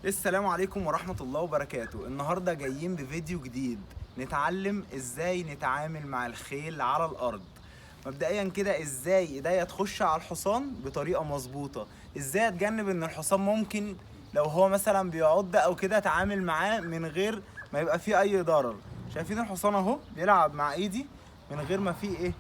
السلام عليكم ورحمة الله وبركاته. النهاردة جايين بفيديو جديد نتعلم ازاي نتعامل مع الخيل على الارض. مبدئيا كده ازاي ايديا تخش على الحصان بطريقة مظبوطة، ازاي اتجنب ان الحصان ممكن لو هو مثلا بيعض او كده اتعامل معاه من غير ما يبقى فيه اي ضرر. شايفين الحصان اهو بيلعب مع ايدي من غير ما فيه ايه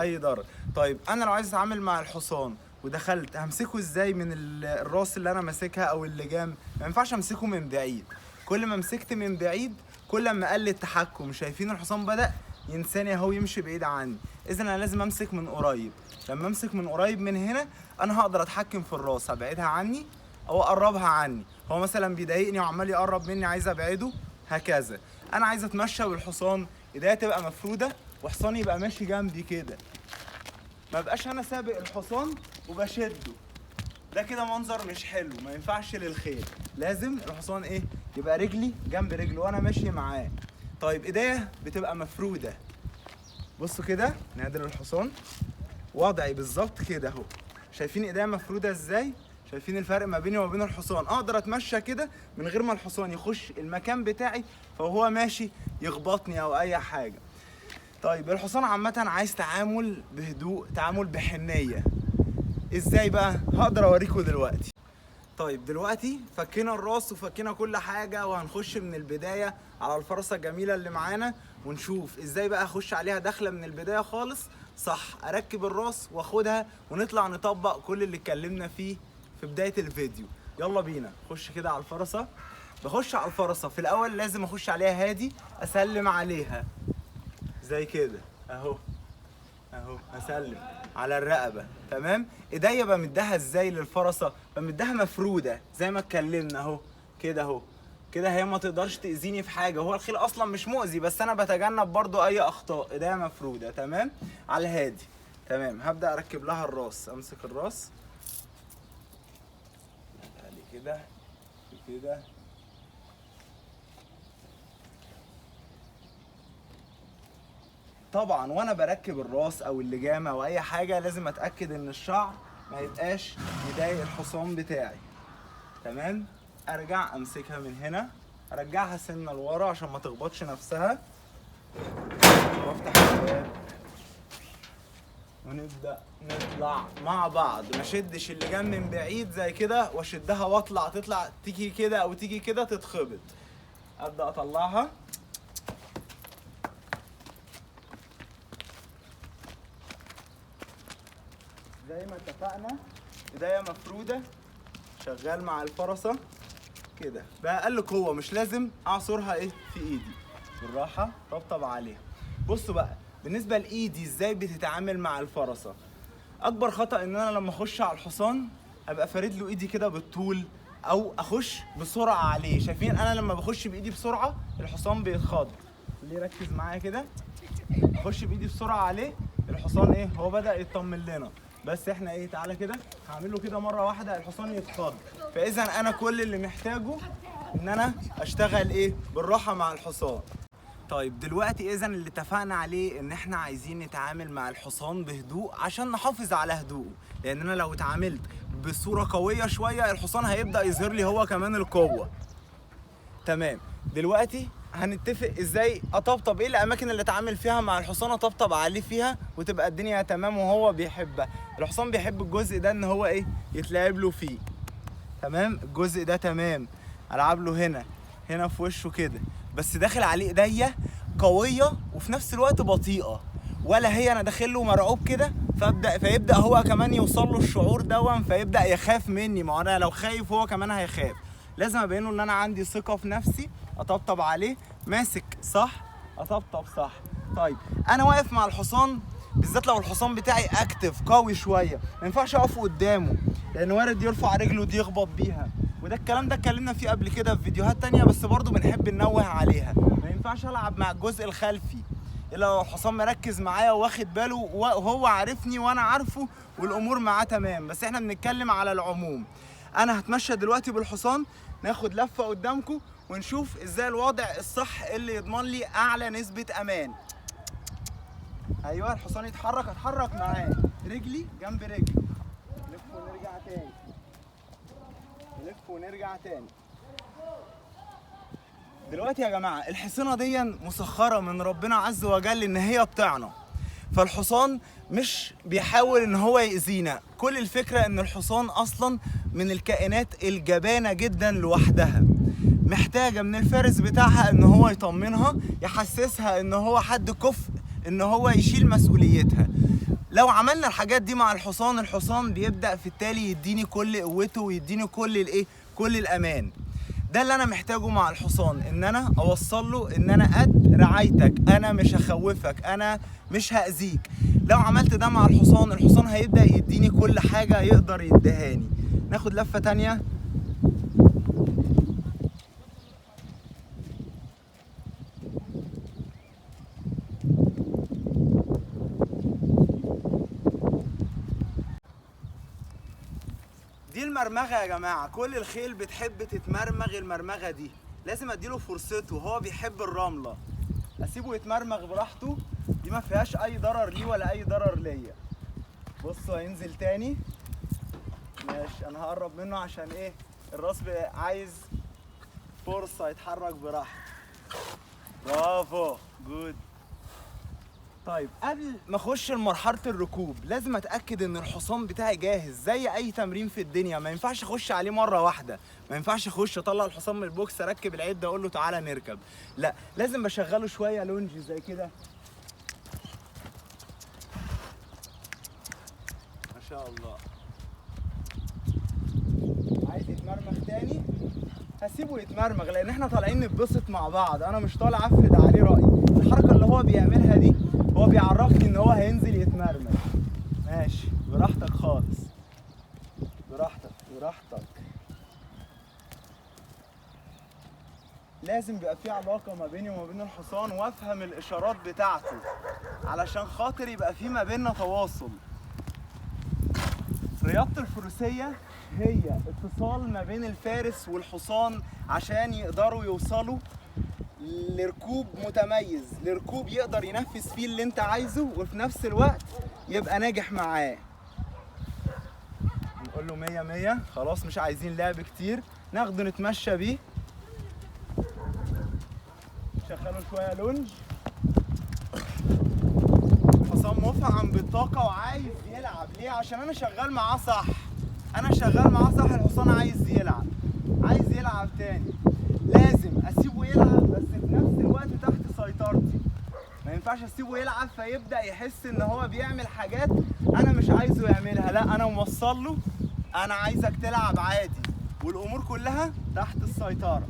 اي ضرر. طيب انا لو عايز اتعامل مع الحصان ودخلت همسكه ازاي من الراس اللي انا ماسكها او اللجام؟ ما ينفعش امسكه من بعيد، كل ما مسكت من بعيد كل ما قل التحكم. شايفين الحصان بدأ ينساني اهو، يمشي بعيد عني. اذا انا لازم امسك من قريب. لما امسك من قريب من هنا انا هقدر اتحكم في الراس، ابعدها عني او اقربها عني. هو مثلا بيضايقني وعمال يقرب مني، عايز ابعده، هكذا. انا عايز اتمشى بالحصان، ايديا تبقى مفروده وحصاني يبقى ماشي جنبي كده، ما بقاش انا سابق الحصان وبشدة. ده كده منظر مش حلو، ما ينفعش للخيل. لازم الحصان ايه يبقى رجلي جنب رجله وانا ماشي معاه. طيب ايديا بتبقى مفروده، بصوا كده نعدل الحصان وضعي بالظبط كده اهو. شايفين ايديا مفروده ازاي؟ شايفين الفرق ما بيني وما بين الحصان؟ اقدر اتمشى كده من غير ما الحصان يخش المكان بتاعي فهو ماشي يخبطني او اي حاجة. طيب الحصان عامة عايز تعامل بهدوء، تعامل بحنية. ازاي بقى؟ هقدر اوريكم دلوقتي. طيب دلوقتي فكينا الراس وفكينا كل حاجة، وهنخش من البداية على الفرصة الجميلة اللي معانا ونشوف ازاي بقى اخش عليها داخلة من البداية خالص صح، اركب الراس واخدها ونطلع نطبق كل اللي اتكلمنا فيه في بداية الفيديو. يلا بينا خش كده على الفرصة. بخش على الفرصة في الاول لازم اخش عليها هادي، اسلم عليها زي كده اهو اهو، هسلم على الرقبة. تمام. ايديا بمدها ازاي للفرصه؟ بمدها مفروده زي ما اتكلمنا اهو كده اهو كده، هي ما تقدرش تاذيني في حاجة. هو الخيل اصلا مش مؤذي، بس انا بتجنب برضو اي اخطاء. ايديا مفروده تمام على الهادي. تمام. هبدا اركب لها الراس، امسك الراس كده كده. طبعا وانا بركب الراس او اللجامه او اي حاجة لازم اتاكد ان الشعر ما يبقاش مضايق الحصان بتاعي. تمام. ارجع امسكها من هنا، ارجعها سنة لورا عشان ما تخبطش نفسها، وافتح الباب ونبدا نطلع مع بعض. ما اشدش اللجام من بعيد زي كده واشدها واطلع، تطلع تيجي كده او تيجي كده تتخبط. ابدا اطلعها. زي ما اتفقنا ايديا مفروده، شغال مع الفرصة كده باقل قوة، مش لازم اعصرها ايه في ايدي، بالراحة طبطب عليها. بصوا بقى بالنسبة لايدي ازاي بتتعامل مع الفرصة. اكبر خطا ان انا لما اخش على الحصان ابقى فارد له ايدي كده بالطول او اخش بسرعة عليه. شايفين انا لما بخش بايدي بسرعة الحصان بيتخض. اللي يركز معايا كده، اخش بايدي بسرعة عليه الحصان ايه هو بدا يطمن لنا، بس احنا ايه تعالى كده هعمله كده مرة واحدة الحصان يتخض. فاذا انا كل اللي محتاجه ان انا اشتغل ايه بالراحة مع الحصان. طيب دلوقتي اذا اللي اتفقنا عليه ان احنا عايزين نتعامل مع الحصان بهدوء عشان نحافظ على هدوءه، لان انا لو اتعاملت بصورة قوية شوية الحصان هيبدا يظهر لي هو كمان القوة. تمام. دلوقتي هنتفق ازاي اطبطب، ايه الاماكن اللي اتعامل فيها مع الحصان اطبطب عليه فيها وتبقى الدنيا تمام وهو بيحبها. الحصان بيحب الجزء ده ان هو ايه يتلعب له فيه. تمام. الجزء ده تمام، العب له هنا هنا في وشه كده، بس داخل عليه ايديا قوية وفي نفس الوقت بطيئه، ولا هي انا داخل له مرعوب كده فيبدا هو كمان يوصل له الشعور دون فيبدا يخاف مني. ما انا لو خايف هو كمان هيخاف. لازم ابينه ان انا عندي ثقة في نفسي، اطبطب عليه، ماسك صح اطبطب صح. طيب انا واقف مع الحصان، بالذات لو الحصان بتاعي اكتف قوي شوية، ما ينفعش اقف قدامه لان وارد يرفع رجله دي يخبط بيها، وده الكلام ده اتكلمنا فيه قبل كده في فيديوهات تانية، بس برضو بنحب ننوه عليها. ما ينفعش العب مع الجزء الخلفي الا لو الحصان مركز معايا واخد باله وهو عارفني وانا عارفه والامور معاه تمام، بس احنا بنتكلم على العموم. انا هتمشى دلوقتي بالحصان، ناخد لفه قدامكم ونشوف ازاي الوضع الصح اللي يضمن لي اعلى نسبه امان. ايوه الحصان يتحرك، اتحرك معاه، رجلي جنب رجلي، نلف ونرجع تاني، نلف ونرجع تاني. دلوقتي يا جماعة الحصينه دي مسخرة من ربنا عز وجل ان هي بتاعنا، فالحصان مش بيحاول ان هو يأذينا. كل الفكرة ان الحصان اصلا من الكائنات الجبانه جدا لوحدها، محتاجه من الفارس بتاعها ان هو يطمنها، يحسسها ان هو حد كفء، ان هو يشيل مسؤوليتها. لو عملنا الحاجات دي مع الحصان، الحصان بيبدأ في التالي يديني كل قوته ويديني كل الايه، كل الامان. ده اللي انا محتاجه مع الحصان، ان انا اوصل له ان انا قد رعايتك، انا مش هخوفك، انا مش هاذيك. لو عملت ده مع الحصان، الحصان هيبدأ يديني كل حاجة يقدر يديهاني. ناخد لفة تانية. دي المرمغه يا جماعة، كل الخيل بتحب تتمرمغ المرمغه دي، لازم اديله فرصته، هو بيحب الرملة، اسيبه يتمرمغ براحته، دي ما فيهاش اي ضرر ليه ولا اي ضرر ليا. بصوا هينزل تاني. ماشي، انا هقرب منه عشان ايه، الراس عايز فرصة يتحرك براحته. برافو، good. طيب قبل ما اخش لمرحلة الركوب لازم اتاكد ان الحصان بتاعي جاهز. زي اي تمرين في الدنيا، ما ينفعش اخش عليه مرة واحدة، ما ينفعش اخش اطلع الحصان من ال box اركب العدة اقول له تعالى نركب، لا، لازم بشغله شوية lunge زي كده. ما شاء الله. عايز يتمرمغ تاني، هسيبه يتمرمغ لان احنا طالعين نتبسط مع بعض، انا مش طالع افرض عليه رايي. الحركة اللي هو بيعملها دي هو بيعرفني ان هو هينزل يتمرمغ. ماشي، براحتك خالص، براحتك براحتك. لازم بيبقى في علاقة ما بيني وما بين الحصان، وافهم الاشارات بتاعته علشان خاطر يبقى في ما بيننا تواصل. رياضة الفروسية هي اتصال ما بين الفارس والحصان عشان يقدروا يوصلوا لركوب متميز، لركوب يقدر ينفذ فيه اللي انت عايزه وفي نفس الوقت يبقى ناجح معاه. نقول له مية مية، خلاص مش عايزين لعب كتير، ناخده نتمشى بيه. شغله شوية لونج. حصان مفعم بالطاقة وعايز يلعب. ليه؟ عشان انا شغال معاه صح، انا شغال معاه صح. الحصان عايز يلعب، عايز يلعب تاني، لازم اسيبه يلعب بس في نفس الوقت تحت سيطرتي. ما ينفعش اسيبه يلعب فيبدأ يحس ان هو بيعمل حاجات انا مش عايزه يعملها، لا انا موصل له انا عايزك تلعب عادي والامور كلها تحت السيطرة.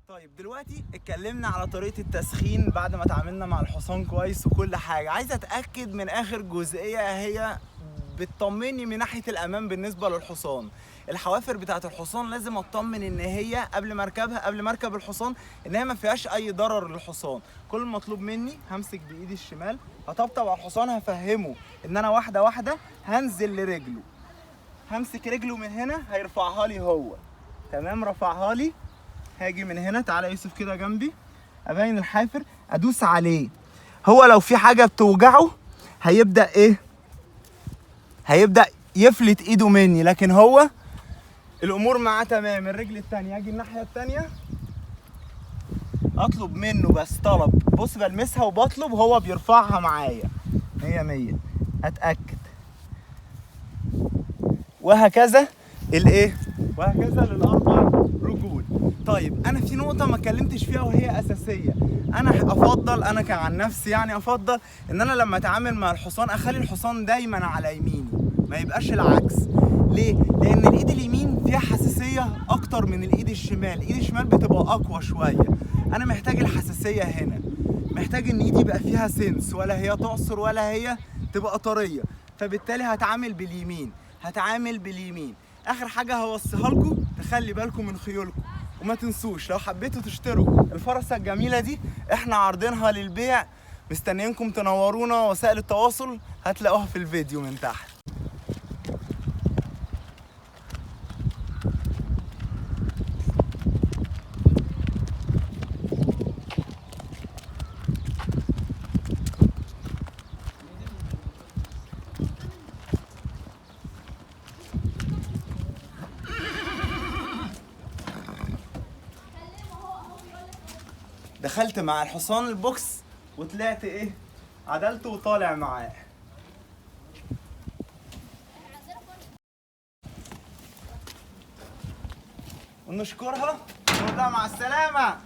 طيب دلوقتي اتكلمنا على طريقة التسخين بعد ما اتعاملنا مع الحصان كويس وكل حاجة. عايز اتأكد من اخر جزئية هي بتطمني من ناحية الامان بالنسبة للحصان. الحوافر بتاعة الحصان لازم اطمن ان هي قبل ما اركبها، قبل ما اركب الحصان، ان هي ما فيهاش اي ضرر للحصان. كل المطلوب مني همسك بايدي الشمال، هطبطب على الحصان، هفهمه ان انا واحدة واحدة هنزل لرجله، همسك رجله من هنا هيرفعها لي هو. تمام، رفعها لي. هاجي من هنا، تعالى يوسف كده جنبي، ابين الحافر، ادوس عليه. هو لو في حاجة بتوجعه هيبدا ايه؟ هيبدا يفلت ايده مني، لكن هو الامور معاه تمام. الرجل الثانية، اجي الناحية الثانية، اطلب منه بس طلب، بص بلمسها وبطلب، هو بيرفعها معايا مية مية. اتاكد، وهكذا الايه، وهكذا للاربع رجول. طيب انا في نقطة ما اتكلمتش فيها وهي اساسية. انا افضل، انا كعن نفسي يعني افضل ان انا لما اتعامل مع الحصان اخلي الحصان دايما على يميني، ما يبقاش العكس. ليه؟ لان الايد اليمين فيها حساسية اكتر من الايد الشمال، الايد الشمال بتبقى اقوى شوية. انا محتاج الحساسية هنا، محتاج ان ايدي يبقى فيها سنس، ولا هي تعصر ولا هي تبقى طرية، فبالتالي هتعامل باليمين، هتعامل باليمين. اخر حاجة هوصيها لكم، تخلي بالكم من خيولكم، وما تنسوش لو حبيتوا تشتروا الفرسه الجميلة دي احنا عارضينها للبيع، مستنيينكم تنورونا. وسائل التواصل هتلاقوها في الفيديو من تحت. دخلت مع الحصان ال box وطلعت ايه، عدلته وطالع معاه. ونشكرها ونقول لها مع السلامة.